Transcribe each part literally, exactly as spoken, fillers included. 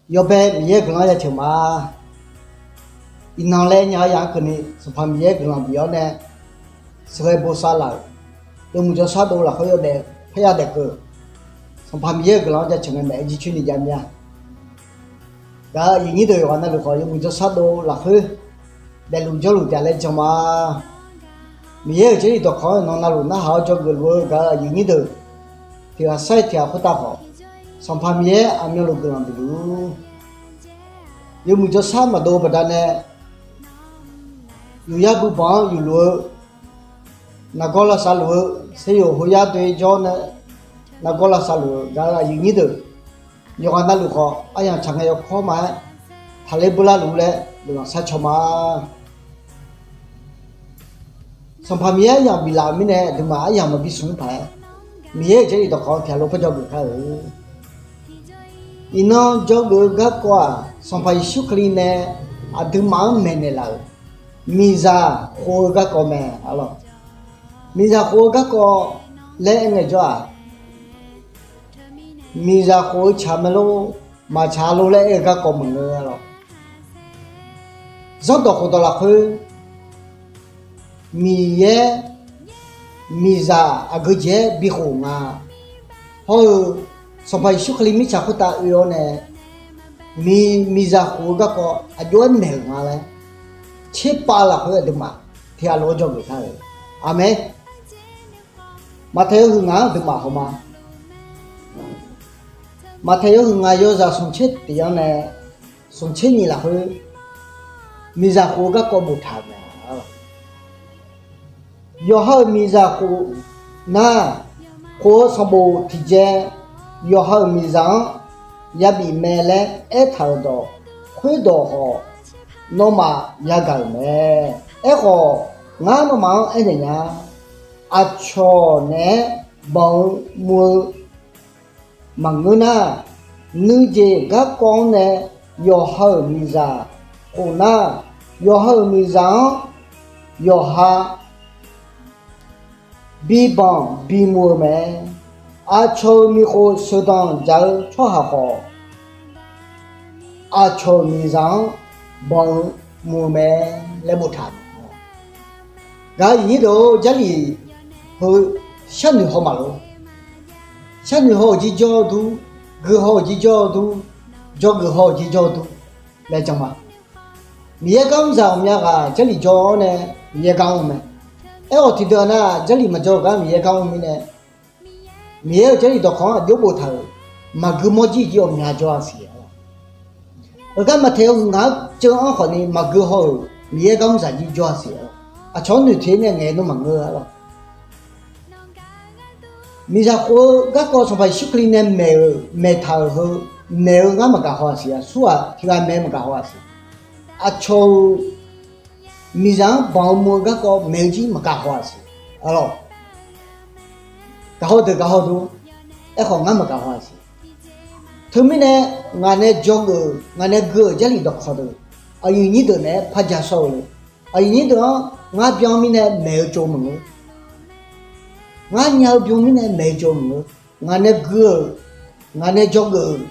Yawbae Miqyaer-euq guiqlanq-anr jaceuq ma. Iqnan laer nya-eu yaq-anr keuvni Sanqpaq Miqyaer guiqlanq bif-awr nae sheuqghae bosav laf-euq yawmuiq jawrshar dov lafkhoer yawdaef parya daef keuv. Sanqpaq Miqyaer-euq guiqlanq-anr jaceuq ngae maeq-aer jircoer ni jav mir-a. Gaq-euq aqyuif nyir deuq yawqghaq navluf khawf yawmuiq jawrshar dov lafkhoer daefluf jawrluf taef laer jan ma. Miqyaer-euq jarlif dawqkawq-anr nan navluf narhaq-awr dzawgeuf luf-eu gaq-euq aqyuif nyir deuq tiq ghaq sar-iq tiq ghaq khoertav khawf, Sanqpaq Miqyaer aqmyanluf guiqlanq bifluf-ur. Yawmuiq jawrshar maqdov-eu baqdanae, yufyar buibanq-anr yufluf-eu, nargawr lavsav luf-eu, saeryawq hoyar doe jawr nae nargawr lavsav luf-eu gaq-euq aqyuif nyir deuq yawqghaq navluf khawf aryamq tsaq ngae yawkawr ma-aer taqler beular luf laer guiqlanq sharcaw ma. Sanqpaq Miqyaer aryamq biflaf-euq mirnae aqduimaf aryamq maqbi smq-anr paq-aer, Miqyaer-euq jarlif dawqkawq-anr tiq ghaq lof par dzawgeuf kar-eu. Iqnan dzawgeuf-eu garkawv-aq, Sanqpaq Yeqsur Kali nae aqduimaf-anr maeqnaeq laf-euq miqzaq khof-eu garkawv mae. Miqzaq khof-eu garkawv laer aer ngaejawr-aq, miqzaq khof-eu tsaq mae lor, maqtsaq lor laer aer-eu garkawv maqngeur-a lawq. Zanrdawq khofdawq lafkhoer Miqyaer miqzaq aqgeu jeq-aer bikhof nga. Hawr-eu Sanqpaq Yeqsur Kali mirtsaq khoertav oe-awr nae, miqzaq khof-eu garkawv aqjox-aer maeq-euq nga laer tserpav lafkhoer aqduimaf tiq ghaq lof-aer dzawgeuf kar-eu. Aqmeq. Maqtaeq yawhuiq ngaq-anr aqduimaf haw ma. Maqtaeq yawhuiq ngaq yawzaq smqtser tiq-anr nae smqtser nyiq lafkhoer miqzaq khof-eu garkawv boftaq-euq mae. Yawqha-euq miqzaq khof nar, khof-eu sanqbof tiqjaev yawqha-euq miqzaq-anr yabif mae laer aertaq-euq dawq khoerdawq khawf, nawmaf yagaq-euq mae. Aerkhawf, ngar nawmaf-anr aernaeq nya, aqcawq naeq-aer banq-eu muv-eu maqngeur nar, nuijeq garkawv-anr nae yawqha-euq miqzaq khof nar, yawqha-euq miqzaq-anr yawqha bibanq bimuv-eu mae. Aqcawq-euq miqkhof sheuqdanq dzaq-eu tsawrhaq khawf, aqcawq-euq miqzaq-anr banq-eu muv-eu mae laer boftaq-euq mae. Gaq-euq aqyuif nyir deuq-or, Jarlif heu sharnoeq haw maqlor. Sharnoeq haw-euq jir jawr-eu dur, gui haw-euq jir jawr-eu dur, dzawgeuf haw-euq jir jawr-eu dur laer jan ma. Miqyaer gar mr zaq ghawqmya ghaq Jarlif jawr-awr nae Miqyaer gar mr-eu mae. Aerkhawf tiqdeuq nar, Jarlif maqjawr-eu gar Miqyaer gar mr mirnae, Miqyaer-euq Jarlif dawqkawq-anr aqjox boftaq-euq maqgui mawr jir jir ghawqmya jawr-a siq. Heugar maqtaeq yawhuiq ngaq-anr ceuv-anr khawfni maqgui haw-euq Miqyaer gar mr zaq jir jawr-a siq. Aqcawq-anr noeqtsoeq nae ngaeq-eu nmr maqngeur-a lawq. Miqzaq khof-eu garkawv Sanqpaq Yeqsur Kali nae maeq-euq maeqtaq-euq heu maeq-eu ngar maqgaq haw-a siq-a. Surhaq tiq ghaq maeq-eu maqgaq haw-a siq. Aqcawq-euq miqzaq-anr banq-eu muv-eu garkawv maeq-eu jir maqgaq haw-a siq. Alawq, gaq haw deuq gaq haw dur. Aerkhawf ngar maqgaq haw-a siq. Teumirnae ngaq nae dzawgeuf-euq ngaq nae gui-euq Jarlif dawqkawq deuq aqyuif nyir deuq naeq-aer par ja shawr-eu le. Aqyuif nyir deuq-anr ngar byan mirnae maeq-eu tsov maqngeur. Ngar nya-eu byan mirnae maeq-eu tsov maqngeur. Ngaq nae gui-euq, ngaq nae dzawgeuf-euq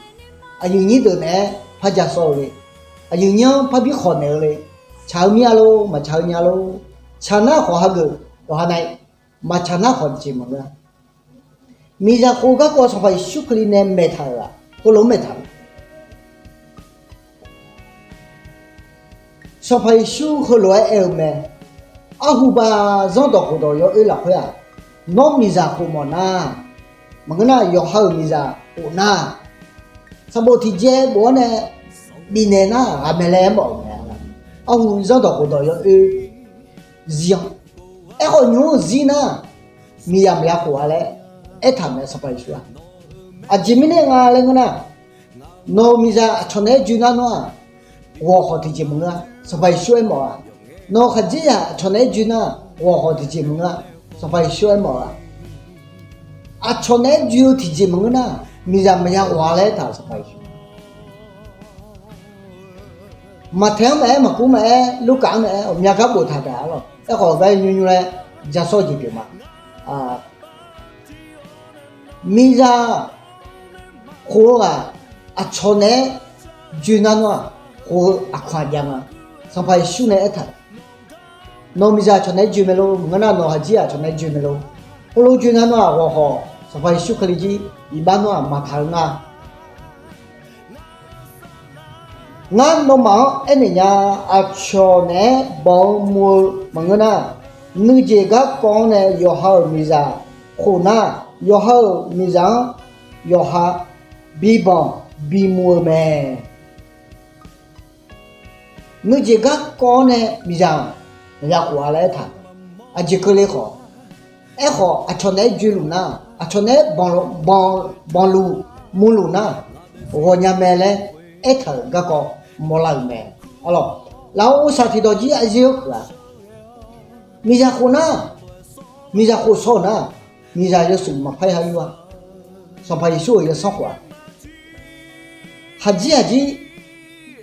aqyuif nyir deuq naeq-aer par ja shawr-eu le. Aqyuif nyir-anr parbi khawq naeq-eu le. Tsaq-eu mir-a lor, maqtsaq-eu nya lor. Tsaq nar khawf hageuf, yawqha nav-ir. Maqtsaq nar khawf tiqjeq maqngeur-a. Miqzaq khof garkawv Sanqpaq Yeqsur Kali nae maeqtaq-euq-aq heulof-aer maeqtaq-euq Sanqpaq Yeqsur heulof-aer aer-eu mae. Arhubav zanrdawq khofdawq yawoer lafkhoer-aq, nawr miqzaq khof mawf nar, maqngeur nar yawqha-euq miqzaq khof nar, sanqbof tiqjaev bof-awr nae bifnaeq nar ghaq mae laer aermawf-euq mae. Arhu zanrdawq khofdawq yawoer zir-anr, aerkhawf nymq-mr zir nar, miqzaq maqya khof-a laer aertaq-euq mae Sanqpaq Yeqsur-aq. Aqjeq mirnae nga laer ngeur nar, nawq-euq miqzaq aqcawq naeq-aer joe nar nawr-aq, ghawq khawf tiqjeq maqngeur-a, Sanqpaq Yeqsur aermawf-a. Nawq-euq khaqdzerzaq aqcawq naeq-aer joe nar, ghawq khawf tiqjeq maqngeur-a, Sanqpaq Yeqsur aermawf-a. Aqcawq naeq-aer joe-eu tiqjeq maqngeur nar, miqzaq maqya ghawq-a laer aertaq-euq Sanqpaq Yeqsur. Maqtaeq-anr maqaer, Maqkuv-anr maqaer, Lurkaf-anr maqaer, ghawqmya gar boftaq taef-a lawq. Aerkhawf gar nymr nymr laer ja shawr-eu jeq pyeuf ma. Miqzaq khof-eu ghaq aqcawq naeq-aer joe nar nawr-aq, khof-eu aqkaq jav nga. Sanqpaq Yeqsur nae aertaq-euq, nawq miqzaq aqcawq naeq-aer joe mae lor, maqngeur nar nawq haqjir-aq aqcawq naeq-aer joe mae lor. Khoerlof joe nar nawr-aq, ghawqhawq Sanqpaq Yeqsur Kali jir iqbax nawr-aq maqtaq-eu nga. Ngar nawmaf-anr aernaeq nya, aqcawq naeq-aer banq-eu muv-eu maqngeur nar, nuijeq garkawv-anr nae yawqha-euq miqzaq khof nar, yawqha-euq miqzaq-anr yawqha bibanq bimuv-eu mae. Nuijeq garkawv-anr nae miqzaq-anr maqya khof-a laer aertaq. Aqjeq keuvle khawf, aerkhawf aqcawq naeq-aer joeluf nar, aqcawq naeq-aer banq, banqluf muvluf nar, ghawqnya mae laer aertaq-euq garkawv mawrlar-euq mae. Arlawq, lafov ursaq tiqdawq jir arzer-awr keuq-a. Miqzaq khof nar, miqzaq khof shaw-euq nar, miqzaq yawshuif maqpar ya yur-a. Sanqpaq Yeqsur-euq yawsanr khof-a. Haqjir haqjir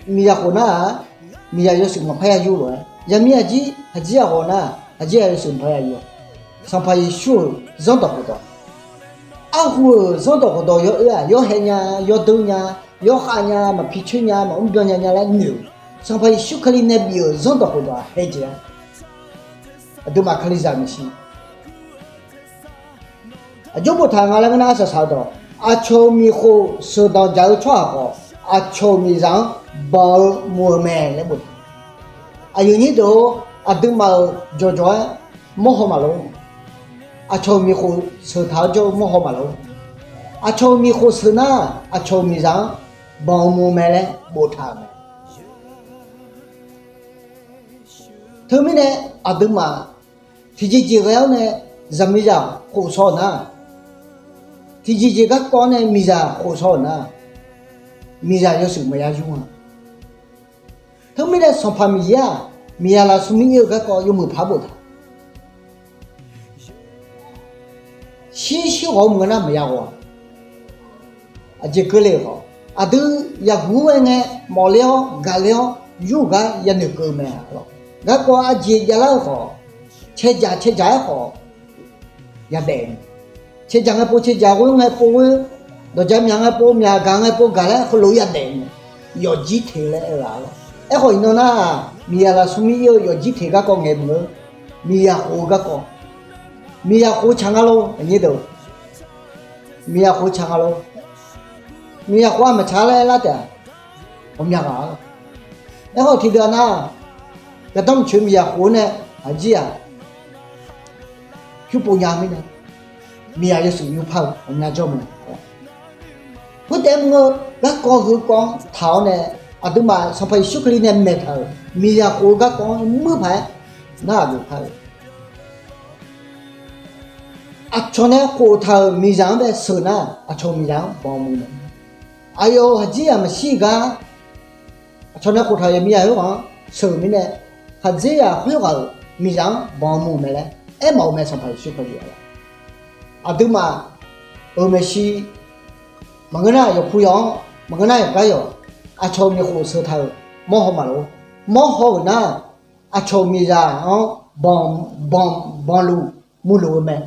miqzaq khof nar-aq, miqzaq yawshuif maqpar ya yur lof-aer, zaqmiq haqjir haqjir-aq ghawq nar, haqjir-aq yawshuif maqpar ya yur-a. Sanqpaq Yeqsur-euq zanrdawq khofdawq, arhu-euq zanrdawq khofdawq yawoer-aq, yawhae nya, yawdeu nya, yawkhav nya, maqpi coer nya, maqmr byan nya nya laer noeq-euq, Sanqpaq Yeqsur Kali nae bif-euq zanrdawq khofdawq-aq haejeq-a. Aqduimaf Kalizaq maeqshi, aqjox boftaq nga laer ngeur nar, arsaq saq-eu dawq, aqcawq-euq miqkhof sheuqdanq dzaq-eu tsawrhaq khawf, aqcawq-euq miqzaq-anr banq-eu muv-eu mae laer boftaq. Aqyuif nyir deuq-or, aqduimaf-euq jawqjawq-aer mawrhaw maqlor. Aqcawq-euq miqkhof sheuqtaq-awr jawr-eu mawrhaw maqlor. Aqcawq-euq miqkhof sheuq nar, aqcawq-euq miqzaq-anr banq-eu muv mae laer boftaq-euq mae. Teumirnae aqduimaf tiqjeqjeq ghae-awr nae zaqmiqzaq khof shaw-euq nar, tiqjeqjeq garkawv-awr nae miqzaq khof shaw-euq nar, miqzaq yawshuif maqya yur-a. Teumirnae Sanqpaq Miqyaer-aq, miqzaq lafsur mir ir-eu garkawv yawmuiq paq-aer boftaq. Shir shir ghawq-eu maqngeur nar maqya ghawq-a. Aqjeq keuvle-euq khawf, aqdui yaqguq-aer ngae mawfler-awr gaqler-awr yur-eu gar yanoeq keuv-eu mae. Garkawv aqjeq javlar-eu khawf, cae dzaq cae dzaq-aer khawf yadaef-eu. Cae dzaq ngae pov cae dzaq, ghoer ngae pov ghoer, dawqja myaq ngae pov myaq, gaq ngae pov gaq laer heulof-aer yadaef-eu mae. Yawfjir teq laer aer-eu-a lor. Aerkhawf iqnan nar, miqzaq lafsur mir ir-eu yawfjir teq garkawv ngaeq meuq-eu, miqzaq khof-eu garkawv, miqzaq khof-eu tsaq nga lor, aqnyir deuq. Miqzaq khof-eu tsaq nga lor. Miqzaq khof-aq maqtsaq laer aerlar taef-a. Ghawqmya ghaq-a. Aerkhawf tiqdeuq-aq nar, gardanr maqtsoeq miqzaq khof-eu nae aqjir-aq pyur pov nya mirnae, miqzaq yawshuif yur par-eu ghawqmya jawr mae. Khoertaef-aer mr-eu garkawv heukawv-anr taq-awr nae, aqduimaf Sanqpaq Yeqsur Kali nae maeqtaq-euq miqzaq khof-eu garkawv-anr muir paq-aer nar aqduq par-eu Aqcawq nae khoftaq-euq miqzaq-anr bae sheuq nar, aqcawq-euq miqzaq-anr banq muiq mae. Aqyawf-euq haqdzerzaq maqshir gar, aqcawq nae khoftaq-euq miqzaq khoerghaq-anr sheuq-euq mirnae, haqdzerzaq khoerghaq-euq miqzaq-anr banq muiq mae laer aermawf-eu mae. Sanqpaq Yeqsur Kali-aq, aqduimaf-euq maeqshi maqngeur nar yawqpu yawq-anr, maqngeur nar yawqgar yawq, aqcawq-euq miqkhof sheuqtaq-euq mawrhaw maqlof. Mawrhaw-euq nar, aqcawq-euq miqzaq-anr banq, banq, banqluf muiqluf-eu mae.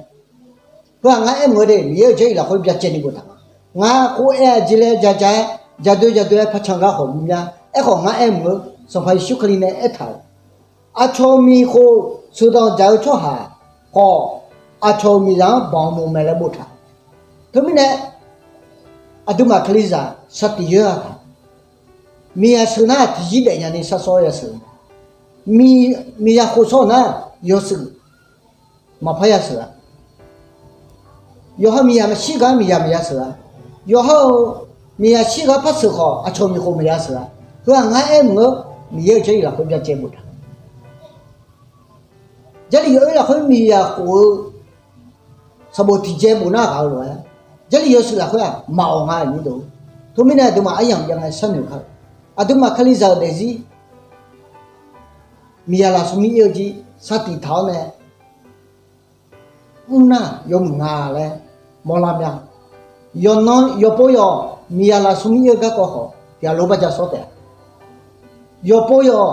Heu-aq ngar aermawf-eu de, Miqyaer-euq jarlif lafkhoer byacaevni boftaq nga. Ngar khoer aer-a jeq laer ja ja-aer, ja doer ja doer-aer par can gar khawf mr mya. Aerkhawf ngar aermawf-eu, Sanqpaq Yeqsur Kali nae aertaq-euq, aqcawq-euq miqkhof sheuqdanq dzaq-eu tsawrhaq khawf, aqcawq-euq miqzaq-anr banq muiq mae laer boftaq. Teumirnae, aqduimaf Kalizaq sar tiq yoer-a taq, miqzaq sheuq nar tiqzir daef nyani sar sawr yasheuq-eu mae. Miqzaq khof shawr-euq nar, yawshuif maqpar yasheuq-a. Yawqha miqzaq maqshir gar miqzaq maqya sheuq-a. Yawqha-euq miqzaq shir gar par sheuq khawf, aqcawq miqkhof maqya sheuq-a. Heu-aq ngar aermawf-eu, Miqyaer-euq jarlif lafkhoer byacaev boftaq. Jarlif yawf-oer lafkhoer miqzaq khof-eu sanqbof tiqjae bof nar ghaq-eu lof-aer, jarlif yawshuif lafkhoer-aq maqawq nga-euq nyir deuq. Teumirnae aqduimaf aryamq jav ngae sharnoeq kar-eu, aqduimaf Kalizaq-euq daefzir miqzaq lafsur mir ir-eu jir sar tiq taq-awr nae mr nar yawmuiq nga laer mawrlar mya. Yawqnan yawqpov yawq miqzaq lafsur mir ir-eu garkawv khawf tiq ghaq lof-aer par ja sawr taef-a. Yawqpov yawq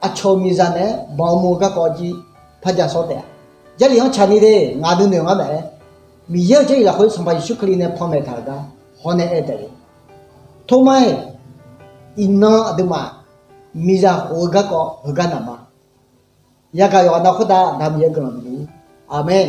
aqcawq-euq miqzaq naeq-aer banq muiq-eu garkawv jir par ja sawr taef-a. Jarlif-anr tsaqni de, ngaq nuinoeq ngar maeq-aer, Miqyaer-euq jarlif lafkhoer Sanqpaq Yeqsur Kali nae panmaeq taq-euq gar hawr nae aer taef-a. Tormar-iq, iqnan aqduimaf miqzaq khof-eu garkawv heugar naq ma. Yagaq yawqghaq nav khoertav Aqda Miqyaer guiqlanq bif luf-ur. Aqmeq.